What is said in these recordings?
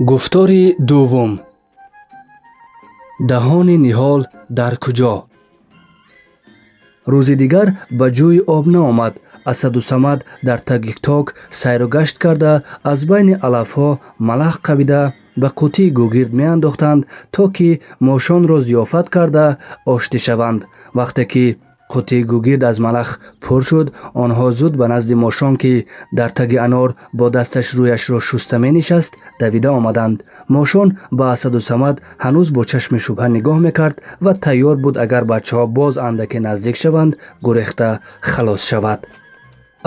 Гуфтори дуввум: даҳони ниҳол дар куҷо? Рӯзи дигар ба ҷӯи об наомад. Асаду Самад дар таги ток сайру гашт карда, аз байни алафҳо малах қабида, ба қуттии гугирд меандохтанд, то ки мошонро зиёфат карда оштӣ шаванд. Вақте ки қуттии гугирд аз малах пур шуд, онҳо зуд ба назди мошон, ки дар таги анор бо дасташ рӯяшро шуста менишаст, давида омаданд. Мошон ба Асаду Самад ҳанӯз бо чашми шубҳа нигоҳ мекард ва тайёр буд, агар бачаҳо боз андаке наздик шаванд, гурехта халос шавад.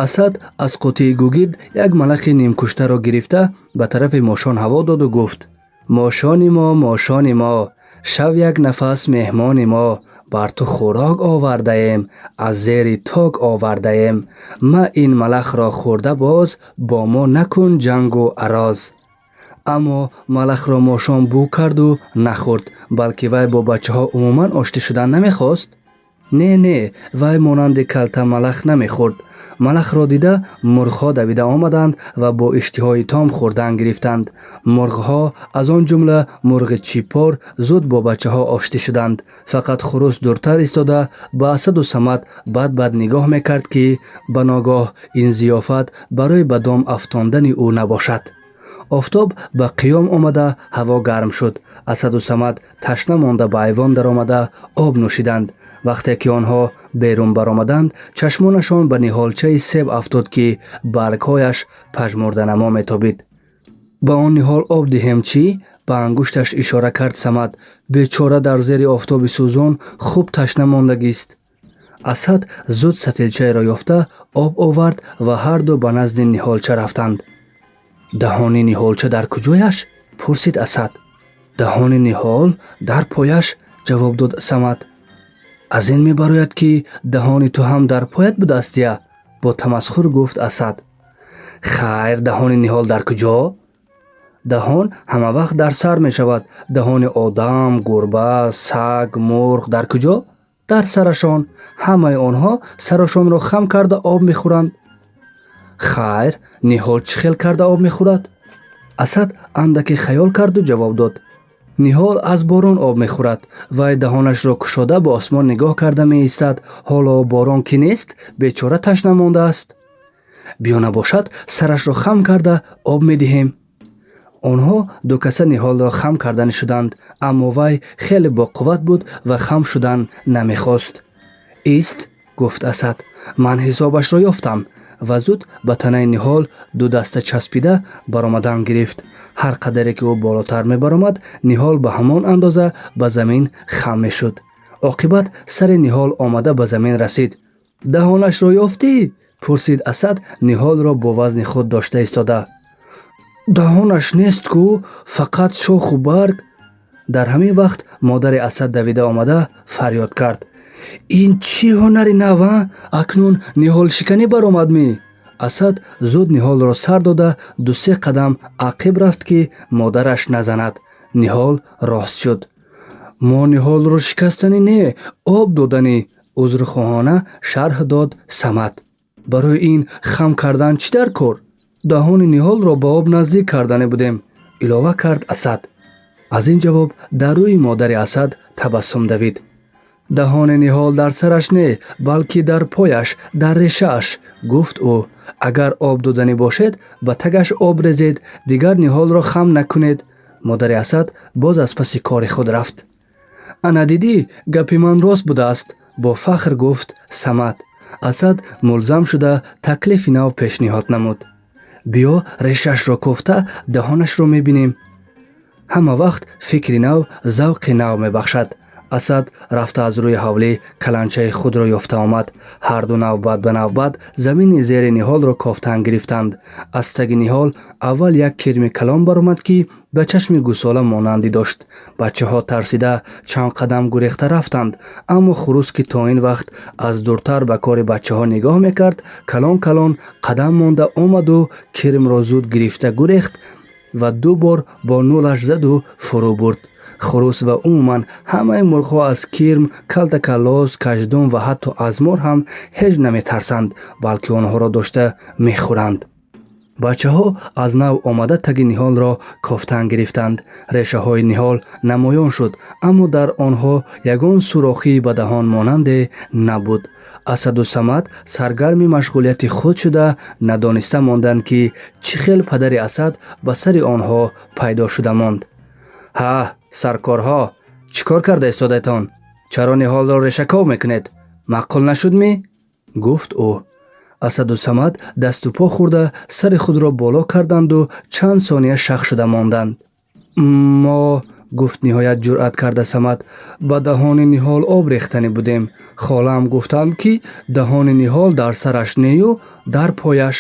Асад аз қуттии гугирд як малахи нимкуштаро гирифта, ба тарафи мошон ҳаво доду гуфт: «Мошони мо, мошони мо, шав як нафас меҳмони мо. Бар ту хӯрок овардаем, аз зери ток овардаем. Ма ин малахро хӯрда, боз бо мо накун ҷангу ароз». Аммо малахро мошон бӯ карду нахӯрд. Балки вай бо бачаҳо умуман оштӣ шудан намехост? Не, не, вай монанди калта малах намехӯрд. Малахро дида, мурғҳо давида омаданд ва бо иштиҳои том хӯрдан гирифтанд. Мурғҳо, аз он ҷумла мурғи чипор, зуд бо бачаҳо оштӣ шуданд. Фақат хурӯс дуртар истода, ба Асаду Самад бад бад нигоҳ мекард, ки ба ногоҳ ин зиёфат барои ба дом афтондани ӯ набошад. Офтоб ба қиём омада, ҳаво гарм шуд. Асаду Самад ташна монда, ба айвон даромада, об нӯшиданд. Вақте ки онҳо берун баромаданд, чашмонашон ба ниҳолчаи себ афтод, ки баргҳояш пажмурданамо метобид. «Ба он ниҳол об диҳем, чӣ?» — ба ангушташ ишора кард Самад. «Бечора дар зери офтоби сӯзон хуб ташна мондагист». Асад зуд сатилчаеро ёфта, об овард ва ҳарду ба назди ниҳолча рафтанд. «Даҳони ниҳолча дар куҷояш?» — пурсид Асад. «Даҳони ниҳол дар пояш», — ҷавоб дод Самад. «Аз ин мебарояд, ки даҳони ту ҳам дар поят будаастия», — бо тамасхур гуфт Асад. «Хайр, даҳони ниҳол дар куҷо?» «Даҳон ҳамавақт дар сар мешавад. Даҳони одам, гурба, саг, мурғ дар куҷо? Дар сарашон. Ҳамаи онҳо сарашонро хам карда об мехӯранд. Хайр, ниҳол чӣ хел карда об мехӯрад?» Асад андаке хаёл карду ҷавоб дод: «Ниҳол аз борон об мехӯрад. Вай даҳонашро кушода, ба осмон нигоҳ карда меистад. Ҳоло борон ки нест, бечора ташна мондааст. Биё, набошад, сарашро хам карда об медиҳем». Онҳо дукаса ниҳолро хам карданӣ шуданд, аммо вай хеле боқувват буд ва хам шудан намехост. «Ист», — гуфт Асад, — «ман ҳисобашро ёфтам», ва зуд ба танаи ниҳол ду даста часпида баромадан гирифт. Ҳар қадаре ки ӯ болотар мебаромад, ниҳол ба ҳамон андоза ба замин хам мешуд. Оқибат сари ниҳол омада ба замин расид. «Даҳонашро ёфтӣ?» — пурсид Асад, ниҳолро бо вазни худ дошта истода. «Даҳонаш нест ку, фақат шоху барг». Дар ҳамин вақт модари Асад давида омада, фарёд кард: «Ин чӣ ҳунари нав, а? Акнун ниҳолшиканӣ баромадмӣ?» Асад зуд ниҳолро сар дода, ду-се қадам ақиб рафт, ки модараш назанад. Ниҳол рост шуд. «Мо ниҳолро шикастанӣ не, об доданӣ», — узрхоҳона шарҳ дод Самад. «Барои ин хам кардан чӣ дар кор?» «Даҳони ниҳолро ба об наздик карданӣ будем», — илова кард Асад. Аз ин ҷавоб дар рӯи модари Асад табассум давид. «Даҳони ниҳол дар сараш не, балки дар пояш, дар решааш», — гуфт ӯ. «Агар об доданӣ бошед, ба тагаш об резед, дигар ниҳолро хам накунед». Модари Асад боз аз паси кори худ рафт. «Ана дидӣ, гапи ман рост будааст», — бо фахр гуфт Самад. Асад мулзам шуда, таклифи нав пешниҳод намуд: «Биё, решаашро кофта, даҳонашро мебинем». Ҳама вақт фикри нав завқи нав мебахшад. Асад рафта, аз рӯи ҳавлӣ каланчаи худро ёфта омад. Ҳарду навбат ба навбат замини зери ниҳолро кофтан гирифтанд. Аз таги ниҳол аввал як кирми калон баромад, ки ба чашми гусола монандӣ дошт. Бачаҳо тарсида чанд қадам гурехта рафтанд, аммо хурӯс, ки то ин вақт аз дуртар ба кори бачаҳо нигоҳ мекард, калон калон қадам монда омаду кирмро зуд гирифта гурехт ва ду бор бо нулаш заду фурӯ бурд. Хурӯс ва умуман ҳамаи мурғҳо аз кирм, калтакалоз, каждум ва ҳатто аз мор ҳам ҳеҷ наметарсанд, балки онҳоро дошта мехӯранд. Бачаҳо аз нав омада таги ниҳолро кофтан гирифтанд. Решаҳои ниҳол намоён шуд, аммо дар онҳо ягон сурохии ба даҳон монанде набуд. Асаду Самад саргарми машғулияти худ шуда, надониста монданд, ки чӣ хел падари Асад ба сари онҳо пайдо шуда монд. Ҳа, саркорҳо, чӣ кор карда истодаетон? Чаро ниҳолро решаков мекунед? Маъқул нашудмӣ? Гуфт ӯ. Асаду Самад дасту по хӯрда, сари худро боло карданду чанд сония шах шуда монданд. Мо, гуфт ниҳоят ҷуръат карда Самад, ба даҳони ниҳол об рехтанӣ будем. Холаам гуфтанд, ки даҳони ниҳол дар сараш нею, дар пояш.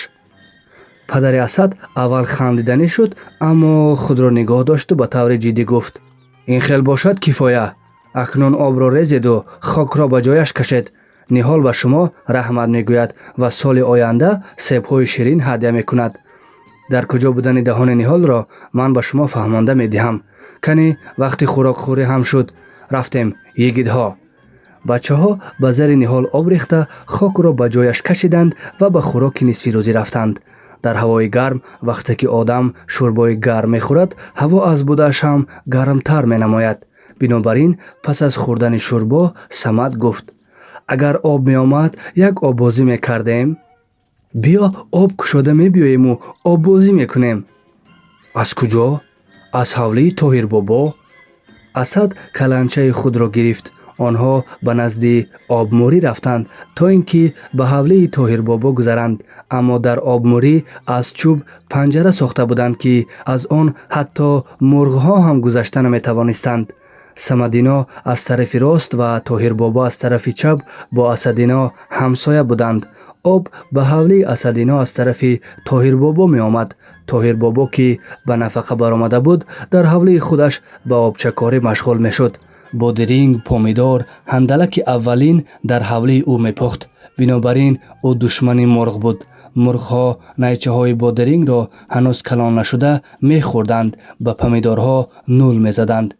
Падари Асад аввал хандиданӣ шуд, аммо худро нигоҳ дошту ба таври ҷиддӣ гуфт: Ин хел бошад, кифоя. Акнун обро резеду хокро ба ҷояш кашед. Ниҳол ба шумо раҳмат мегӯяд ва соли оянда себҳои ширин ҳадя мекунад. Дар куҷо будани даҳони ниҳолро ман ба шумо фаҳмонда медиҳам. Кани, вақти хӯрокхӯрӣ ҳам шуд. Рафтем, йигитҳо. Бачаҳо ба зари ниҳол об рехта, хокро ба ҷояш кашиданд ва ба хӯроки нисфирӯзӣ рафтанд. Дар ҳавои гарм, вақте ки одам шӯрбои гарм мехӯрад, ҳаво аз будааш ҳам гармтар менамояд. Бинобар ин, пас аз хӯрдани шӯрбо Самад гуфт: Агар об меомад, як оббозӣ мекардем. Биё, об кушода мебиёему оббозӣ мекунем. Аз куҷо? Аз ҳавлии Тоҳирбобо. Асад каланчаи худро гирифт. Онҳо ба назди обмӯрӣ рафтанд, то ин ки ба ҳавлии Тоҳирбобо гузаранд, аммо дар обмӯрӣ аз чӯб панҷара сохта буданд, ки аз он ҳатто мурғҳо ҳам гузашта наметавонистанд. Самадино аз тарафи рост ва Тоҳирбобо аз тарафи чап бо Асадино ҳамсоя буданд. Об ба ҳавлии Асадино аз тарафи Тоҳирбобо меомад. Тоҳирбобо, ки ба нафақа баромада буд, дар ҳавлии худаш ба обчакорӣ машғул мешуд. Бодиринг, помидор, ҳандалаки аввалин дар ҳавлии ӯ мепухт. Бинобар ин ӯ душмани мурғ буд. Мурғҳо найчаҳои бодирингро ҳанӯз калон нашуда мехӯрданд, ба помидорҳо нул мезаданд.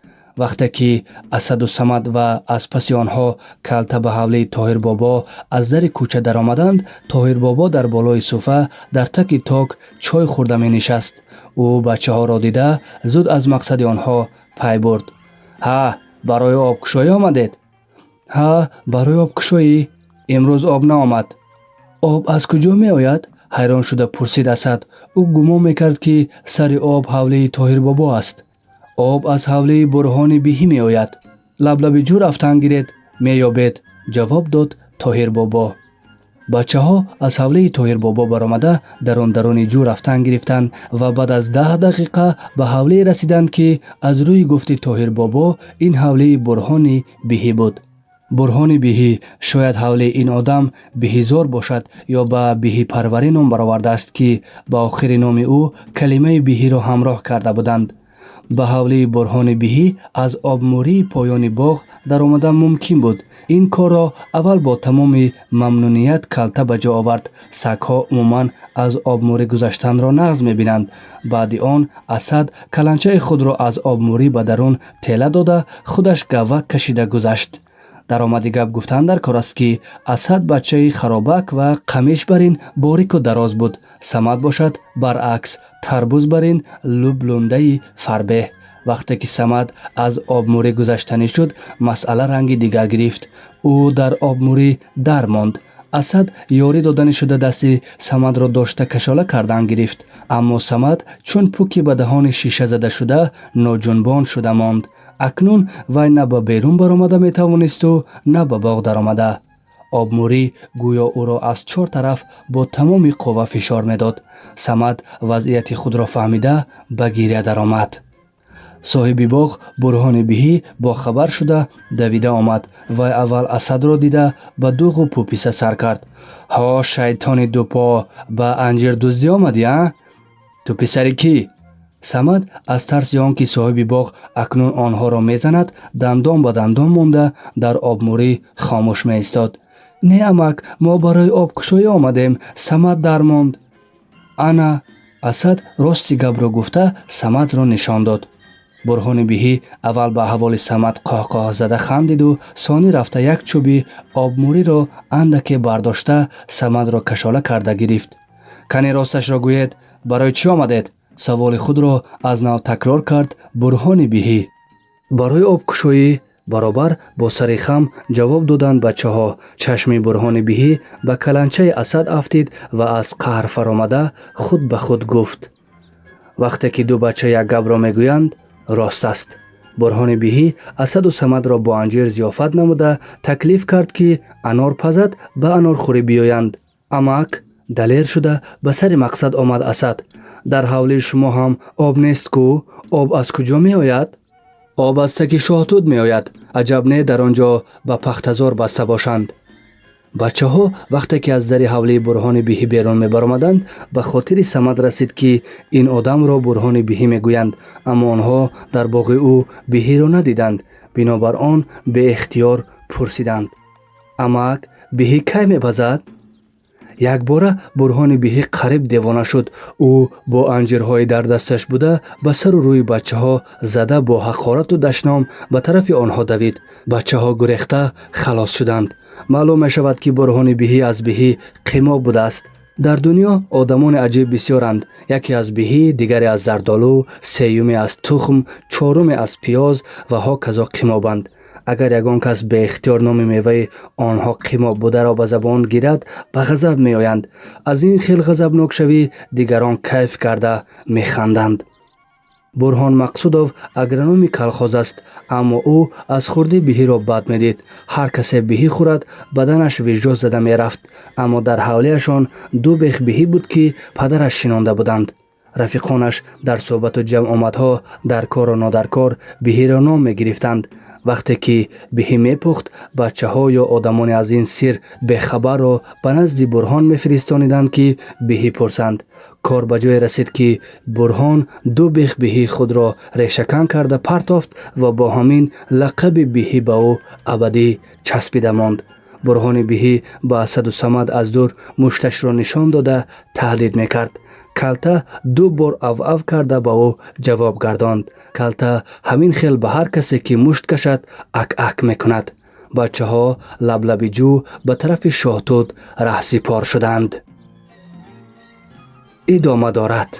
Вақте ки Асаду Самад ва аз паси онҳо Калта ба ҳавлии Тоҳирбобо аз дари кӯча даромаданд, Тоҳирбобо дар болои суфа дар таки ток чой хӯрда менишаст. Ӯ бачаҳоро дида, зуд аз мақсади онҳо пай бурд. Ҳа, барои обкушоӣ омадед? Ҳа, барои обкушоӣ. Имрӯз об наомад. Об аз куҷо меояд? Ҳайрон шуда пурсид Асад. Ӯ гумон мекард, ки сари об ҳавлии Тоҳирбобо аст. Об аз ҳавлии Бурҳони Биҳӣ меояд. Лаблаби ҷӯ рафтан гиред, меёбед, ҷавоб дод Тоҳирбобо. Бачаҳо аз ҳавлии Тоҳирбобо баромада, дар он даруни ҷӯ рафтан гирифтанд ва баъд аз 10 дақиқа ба ҳавлие расиданд, ки аз рӯи гуфти Тоҳирбобо ин ҳавлии Бурҳони Биҳӣ буд. Бурҳони Биҳӣ, шояд ҳавлии ин одам биҳизор бошад ё ба биҳипарварӣ ном баровардааст, ки ба охири номи ӯ калимаи биҳиро ҳамроҳ карда буданд. Ба ҳавлии Бурҳони Биҳӣ аз обмӯрии поёни боғ даромадан мумкин буд. Ин корро аввал бо тамоми мамнуният Калта ба ҷо овард. Сагҳо умуман аз обмӯрӣ гузаштанро нағз мебинанд. Баъди он Асад каланчаи худро аз обмӯрӣ ба дарун тела дода, худаш гаввак кашида гузашт. Даромади гап гуфтан дар кор аст, ки Асад бачаи харобак ва қамиш барин борику дароз буд. Самад бошад, баръакс, тарбуз барин лӯблундаи фарбеҳ. Вақте ки Самад аз обмӯрӣ гузаштанӣ шуд, масъала ранги дигар гирифт. Ӯ дар обмӯрӣ дар монд. Асад ёрӣ доданӣ шуда, дасти Самадро дошта, кашола кардан гирифт, аммо Самад чун пуки ба даҳони шиша зада шуда, ноҷунбон шуда монд. Акнун вай на ба берун баромада метавонисту на ба боғ даромада. Обмӯрӣ гӯё ӯро аз чор тараф бо тамоми қувва фишор медод. Самад вазъияти худро фаҳмида, ба гиря даромад. Соҳиби боғ Бурҳони Биҳӣ бохабар шуда, давида омад. Вай аввал Асадро дида, ба дуғу пуписа сар кард: Ҳо, шайтони дупо, ба анҷирдуздӣ омадӣ, а? Ту писари кӣ? Самад аз тарси он ки соҳиби боғ акнун онҳоро мезанад, дандон ба дандон монда, дар обмӯрӣ хомӯш меистод. Не, амак, мо барои обкушоӣ омадем, Самад дармонд. Ана, Асад рости гапро гуфта, Самадро нишон дод. Бурҳони Биҳӣ аввал ба аҳволи Самад қоҳқоҳ зада хандиду сонӣ рафта, як чӯби обмӯриро андаке бардошта, Самадро кашола карда гирифт. Кани, росташро гӯед. Барои чӣ омадед? Саволи худро аз нав такрор кард Бурҳони Биҳӣ. Барои обкушоӣ, баробар бо сари хам ҷавоб доданд бачаҳо. Чашми Бурҳони Биҳӣ ба каланчаи Асад афтид ва аз қаҳр фаромада худ ба худ гуфт: «Вақте ки ду бача як гапро мегӯянд, рост аст». Бурҳони Биҳӣ Асаду Самадро бо анҷир зиёфат намуда, таклиф кард, ки анор пазад, ба анорхӯрӣ биёянд. «Амак», далер шуда ба сари мақсад омад Асад, «дар ҳавлии шумо ҳам об нест ку? Об аз куҷо меояд?» «Об аз таги шоҳтут меояд. Аҷаб не, дар он ҷо ба пахтазор баста бошанд». Бачаҳо вақте ки аз дари ҳавлии Бурҳони Биҳӣ берун мебаромаданд, ба хотири Самад расид, ки ин одамро Бурҳони Биҳӣ мегӯянд, аммо онҳо дар боғи ӯ биҳиро надиданд. Бинобар он беихтиёр пурсиданд: «Амак, биҳӣ кай мепазад?» Якбора Бурҳони Биҳӣ қариб девона шуд. Ӯ бо анҷирҳои дар дасташ буда ба сару рӯи бачаҳо зада, бо ҳақорату дашном ба тарафи онҳо давид. Бачаҳо гурехта халос шуданд. Маълум мешавад, ки Бурҳони Биҳӣ аз биҳӣ қимоб будааст. Дар дунё одамони аҷиб бисёранд. Яке аз биҳӣ, дигаре аз зардолу, сеюме аз тухм, чоруме аз пиёз ва ҳоказо қимобанд. Агар ягон кас беихтиёр номи меваи онҳо қимоб бударо ба забон гирад, ба ғазаб меоянд. Аз ин хел ғазабнокшавӣ дигарон кайф карда механданд. Бурҳон Мақсудов агрономи колхоз аст, аммо ӯ аз хурдӣ биҳиро бад медид. Ҳар касе биҳӣ хӯрад, баданаш виҷдон зада мерафт. Аммо дар ҳавлиашон ду бех биҳӣ буд, ки падараш шинонда буданд. Рафиқонаш дар суҳбату ҷамъомадҳо дар кору нодаркор биҳиро ном мегирифтанд. Вақте ки биҳӣ мепухт, бачаҳо ё одамоне аз ин сир бехабарро ба назди Бурҳон мефиристониданд, ки биҳӣ пурсанд. Кор ба ҷое расид, ки Бурҳон ду бех биҳии худро решакан карда партофт ва бо ҳамин лақаби Биҳӣ ба ӯ абадӣ часпида монд. Бурҳони Биҳӣ ба Асаду Самад аз дур мушташро нишон дода таҳдид мекард. Калта ду бор ав-ав карда ба ӯ ҷавоб гардонд. Калта ҳамин хел ба ҳар касе ки мушт кашад, ак-ак мекунад. Бачаҳо лаблаби ҷӯ ба тарафи шоҳтут раҳсипор шуданд. Идома дорад.